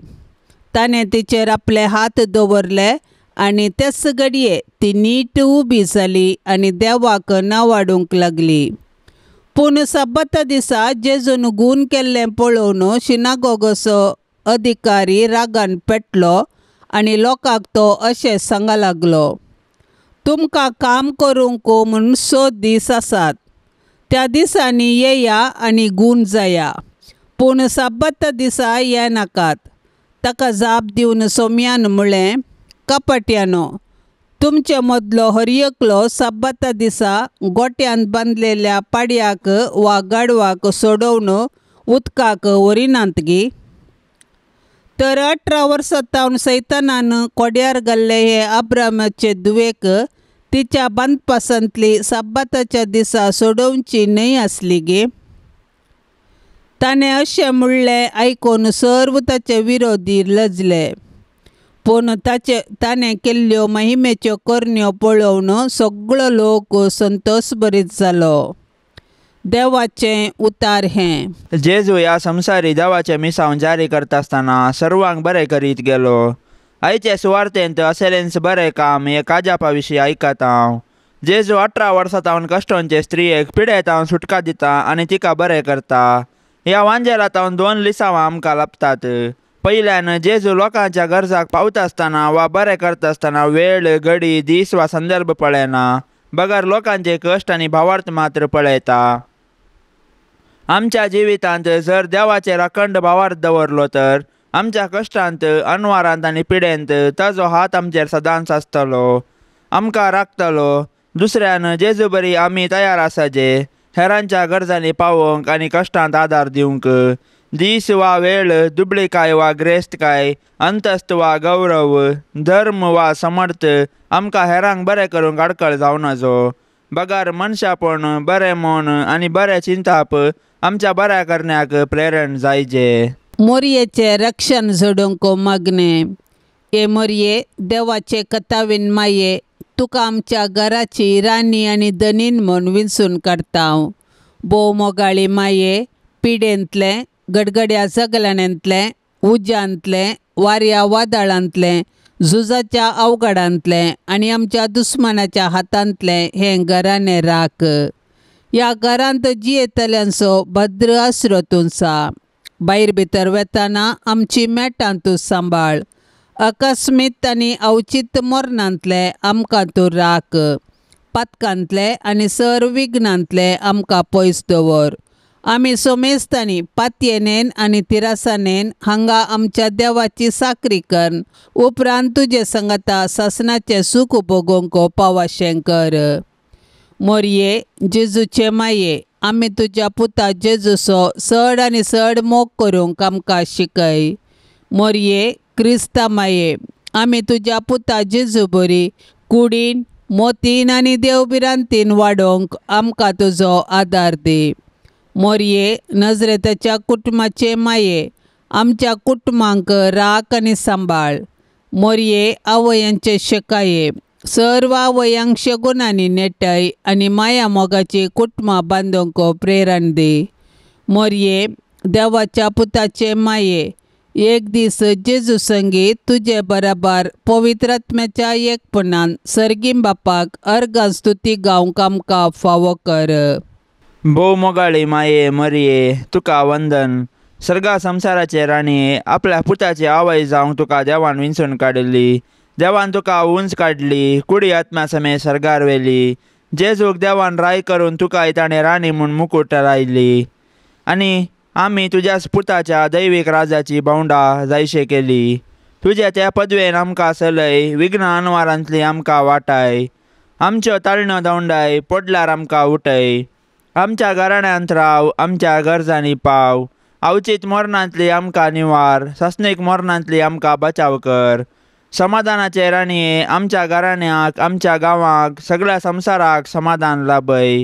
A: ताणें तिचेर आपले हात दवरले आनी तेच घडये ती नीट उबी जाली आनी देवाक नावाडूंक लागली. पूण सब्बता दिसा जेजून गूण केल्लें पळोवन शिनागोगाचो अधिकारी रागान पेटलो आनी लोकांक तो अशें सांगा लागलो, तुमकां काम करूंक म्हूण 6 दीस आसात, त्या दिसांनी येया आनी गूण जाया, पूण सब्बता दिसा येनाकात. ताका जाप दिवन सोम्यान म्हणलें, कपट्यानो, तुमचे मदलो हर एकलो सब्बता दिसा गोट्यांत बांदलेल्या पाडयाक वा गाडवाक सोडोवन उदकाक व्हरिनात गी? तर 18 वर्सां तावन सैतानान कोड्यार घाल्ले हे अब्रामाचे धुवेक तिच्या बांदपासांतली सब्बताच्या दिसा सोडोवची न्हय आसली गे? ताणें अशें म्हणलें आयकून सर्व ताचे विरोधी लजले. पूण ताणें केल्ल्यो महिमेच्यो करण्यो पळोवन सगळो लोक संतोश भरीत जालो. देवाचें उतार हें.
B: जेजू ह्या संवसारी देवाचें मिसांव जारी करता आसतना सर्वांक बरें करीत गेलो. आयचे सुवार्तेंत असलेंच बरें काम हे काजापा विशीं आयकता हांव. जेजू 18 वर्सां तावन कश्टोंचे स्त्रियेक पिडेतावन सुटका दिता आनी तिका बरें करता. ह्या वांजेला तावन 2 लिसांवां आमकां लाबतात. पयल्यान जेजू लोकांच्या गरजाक पावता आसतना वा बरें करता आसतना वेळ, घडी, दीस वा संदर्भ पळयना, बगर लोकांचे कश्ट आनी भावार्थ मात्र पळयता. आमच्या जिवितांत जर देवाचेर अखंड भावार्थ दवरलो तर आमच्या कश्टांत, अनवारांत आनी पिडेंत ताजो हात आमचेर सदांच आसतलो, आमकां राखतलो. दुसऱ्यान जेजू बरी आमी तयार आसा जे हेरांच्या गरजांनी पावोवंक आनी कश्टांत आदार दिवंक. दीस वा वेळ, दुबळीकाय वा ग्रेस्तकाय, अंतस्त वा गौरव, धर्म वा समर्थ आमकां हेरांक बरें करूंक आडखळ जावं नजो. बगर मनशापण, बरें मन आनी बरें चिंताप आमच्या बऱ्या करण्याक प्रेरण जायजे.
A: मोरयेचें रक्षण जोडूंक मागणें. हे मोरये, देवाचे कथावीन माये, तुका आमच्या घराची राणी आनी धनीन म्हूण विंचून काडटा हांव. भोव मोगाळी माये, पिडेंतलें, गडगड्या सगळ्यांतलें, उज्यांतलें, वाऱ्या वादळांतलें, झुजाच्या अवघडांतलें आनी आमच्या दुस्मानाच्या हातांतलें हें घराणें राख. ह्या घरांत जियेतल्यांचो भद्र आसरो तुमचा. भायर भितर वेताना आमची मेटां तूं सांबाळ. अकस्मीत आनी अवचीत मरणांतलें आमकां तूं राख. पातकांतलें आनी सर विघ्नांतलें आमकां पयस दवर. आमी सोमेस्तांनी पातयेनेन आनी तिरासानेन हांगा आमच्या देवाची साकरी कर उपरांत तुजे संगता सासनाचें सूख भोगोवंक पावाशें कर. मोरये, जेजूचे माये, आमी तुज्या पुता जेजूचो चड आनी चड मोग करूंक आमकां शिकय. मोरये, क्रिस्ता माये, आमी तुज्या पुता जेजू बरी कुडीन, मोतीन आनी देवभिरांतीन वाडोवंक आमकां तुजो आदार दी. मोरये, नजरेताच्या कुटुंबाचे माये, आमच्या कुटुंबांक राख आनी सांबाळ. मोरये, आवयांचे शेकाये, सर्व आवयांक शगुनांनी नेटय आनी माया मोगाची कुटुंबां बांदूंक प्रेरण दी. मोरये, देवाच्या पुताचे माये, एक दीस जेजू संगी तुजे बराबर पवित्र आत्म्याच्या एकपणान सर्गीं बापाक अर्गां स्तुती गावंक आमकां फावो कर.
B: भोव मोगाळी माये मरये, तुका वंदन. सर्गा संवसाराचे राणये, आपल्या पुताची आवय जावंक तुका देवान विंचून काडिल्ली. देवान तुका उंच काडली, कुडी आत्म्या समेत सर्गार व्हेली. जेजूक देवान राय करून तुकाय ताणें राणी म्हूण मुकूट लायली आनी आमी तुज्याच पुताच्या दैवीक राजाची भावंडा जायशे केली. तुज्या त्या पदवेन आमकां सलय, विघ्न अनवारांतली आमकां वाटाय. आमच्यो ताळण्यो दवंडाय, पडल्यार आमकां उठय. आमच्या घराण्यांत राव, आमच्या गरजांनी पाव. अवचीत मरणांतली आमकां निवार, सासणीक मरणांतली आमकां बचाव कर. समाधानाचे राणये, आमच्या घराण्याक, आमच्या गांवाक, सगळ्या संवसाराक समाधान लाभय.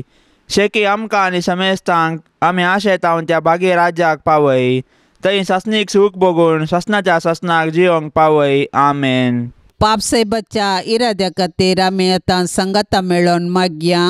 B: शेकी आमकां आनी समेस्तांक आमी आशेतावन त्या भागी राज्याक पावय. थंय सासणीक सूख भोगून सासणाच्या सासणाक जियोंक पावय. आमेन.
A: पापसाहेबाच्या इराद्या खातीर आमी आतां सांगाता मेळोवन मागया.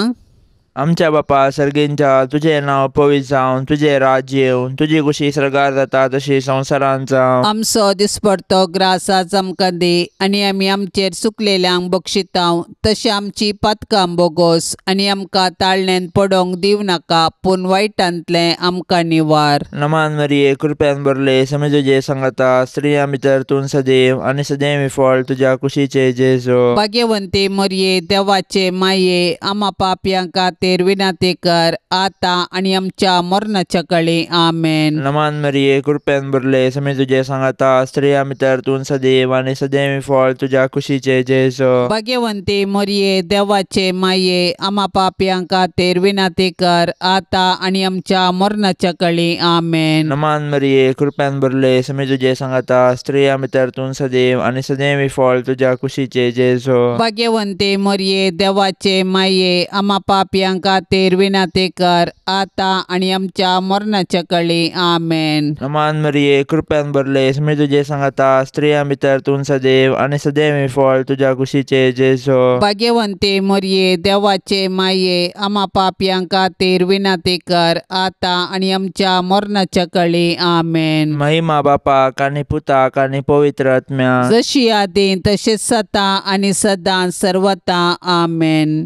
B: आमच्या बापा सर्गींच्या तुजें नांव पवित्र जावन तुजें राज्य येवन तुजी कुशी सर्गार जाता तशी संवसारांत जावं.
A: आमचो दिसपडतो ग्रास आज आमकां दी आनी आमी आमचेर चुकलेल्यांक बक्षितांव तशें आमची पातकां बोगोस आनी आमकां ताळण्यांत पडोंक दिवं नाका पूण वायटांतलें आमकां निवार.
B: नमान मरिये कृपेन भरले समे तुजे सांगाता स्त्रियां भितर तूं सदैव आनी सदैव फळ तुज्या कुशीचे जेजू.
A: भाग्यवंती मरिये देवाचे माये आमा पापयां खातीर विनंती कर आतां आनी आमच्या मरणाच्या कळी. आमेन.
B: नमान मरिये कृपेन भरले समे तुजे सांगाता स्त्रियां भितर तूं सदैव आनी सदैव फळ तुज्या कुशीचे जेजू.
A: भाग्यवंती मरिये देवाचे माये आमा पापयां खातीर विनंती कर आतां आनी आमच्या मरणाच्या कळी. आमेन.
B: नमान मरिये कृपेन भरले समे तुजे सांगाता स्त्रियां भितर तूं सदैव आनी सदैव फळ तुज्या कुशीचे जेजू.
A: भाग्यवंती मरिये देवाचे माये आमा पापयां खातीर विनंती कर आतां आनी आमच्या मरणाच्या कळी. आमेन.
B: नमान मरिये कृपेन भरले समे तुजे सांगाता स्त्रियां भितर तूं सदैव आनी सदैव फळ तुज्या कुशीचे जेजू.
A: भाग्यवंती मरिये देवाचे माये आमा पापयां खातीर विनंती कर आतां आनी आमच्या मरणाच्या कळी. आमेन.
B: महिमा बापाक आनी पुताक आनी पवित्र आत्म्याक
A: जशी आदीं तशेंच सदां आनी सदां सर्वता. आमेन.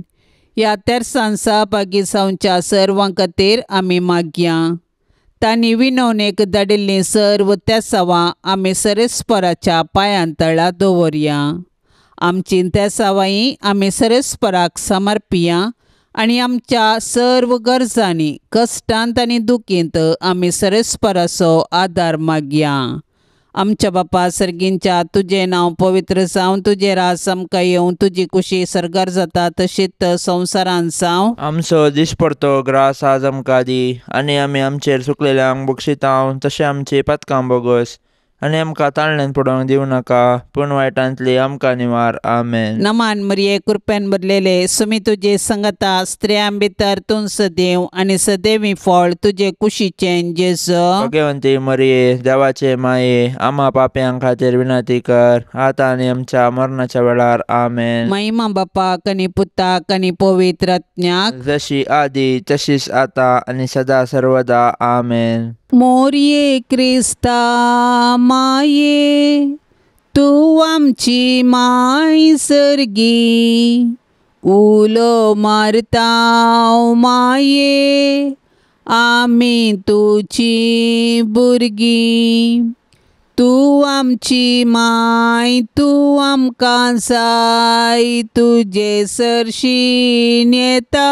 A: ह्या तेरसान सहभागी जावच्या सर्वां खातीर आमी मागया. तांणी विनवणेक धाडिल्लीं सर्व तेसावां आमी सरेस्पराच्या पांयां तळा दवरया. आमची तेसावांय आमी सरेस्पराक समर्पिया आनी आमच्या सर्व गरजांनी कश्टांत आनी दुखींत आमी सरेस्पराचो आदार मागया. आमच्या बापा सर्गींच्या तुजें नांव पवित्र जावं तुजें राज आमकां येवं तुजी कुशी सर्गार जाता तशीच संवसारांत जावं.
B: आमचो दिसपडतो ग्रास आज आमकां दी आनी आमी आमचेर चुकलेल्यांक बक्षितांव तशें आमची पातकां बोगस आनी आमकां ताळण्यान पडोवंक दिवं नाका पूण वायटांतली आमकां निवार. आमेन.
A: नमान मरिये कृपेन भरलेले सुमी तुजे संगता स्त्रियां भितर तूं सदैव आनी सदैवी फळ तुजे कुशीचें जेजू.
B: भाग्यवंती मरिये देवाचे माये आमा पापयां खातीर विनंती कर आतां आनी आमच्या मरणाच्या वेळार. आमेन.
A: महिमा बापाक आनी पुताक आनी पवित्र आत्म्याक
B: जशी आदी तशीच आतां आनी सदा सर्वदा. आमेन.
A: मोरये क्रिस्ता माये तूं आमची माय सर्गी उलो मारता माये आमी तुजी भुरगीं तूं आमची माय तूं आमकां जाय तुजे सरशीं येता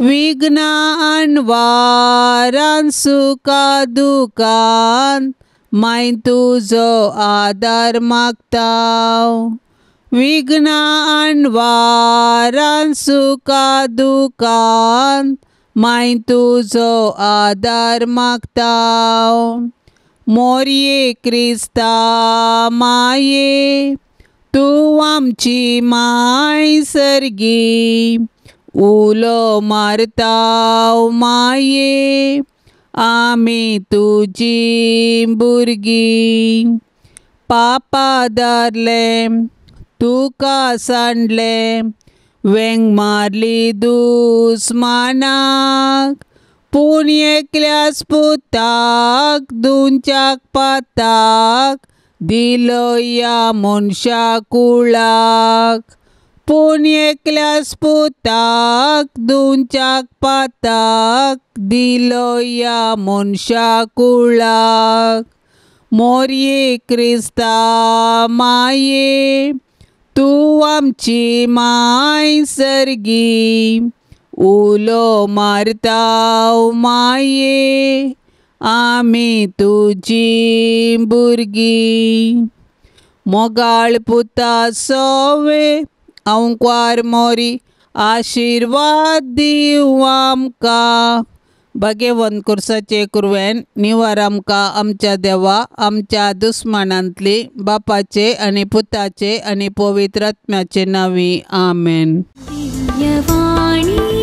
A: विघ्नान वारान सुखा दुखान माय तुजो आदार मागता विघ्नान वारान सुखा दुखान माय तुजो आदार मागता. मोरये क्रिस्ता माये तूं आमची माय सर्गी उलो मारता माये आमी तुजी भुरगीं. पापा धरले तुका सांडले वेंग मारली दुस्मानाक पूण एकल्याच पुताक दुंच्याक पाताक दिलो ह्या मनशा कुळाक पूण एकल्याच पुताक दुंच्याक पाताक दिलो ह्या मनशा कुळाक. मोरये क्रिस्ता माये तूं आमची माय सर्गी उलो मारता माये आमी तुजी भुरगीं. मोगाळ पुता सोवे अंकवार मोरी आशिर्वाद दिवं आमकां. भाग्यवंत कुर्साचे कुरवेन निवार आमकां आमच्या देवा आमच्या दुस्मानांतली बापाचे आनी पुताचे आनी पवित्र आत्म्याचे नांवी. आमेन.
C: दिव्यवाणी.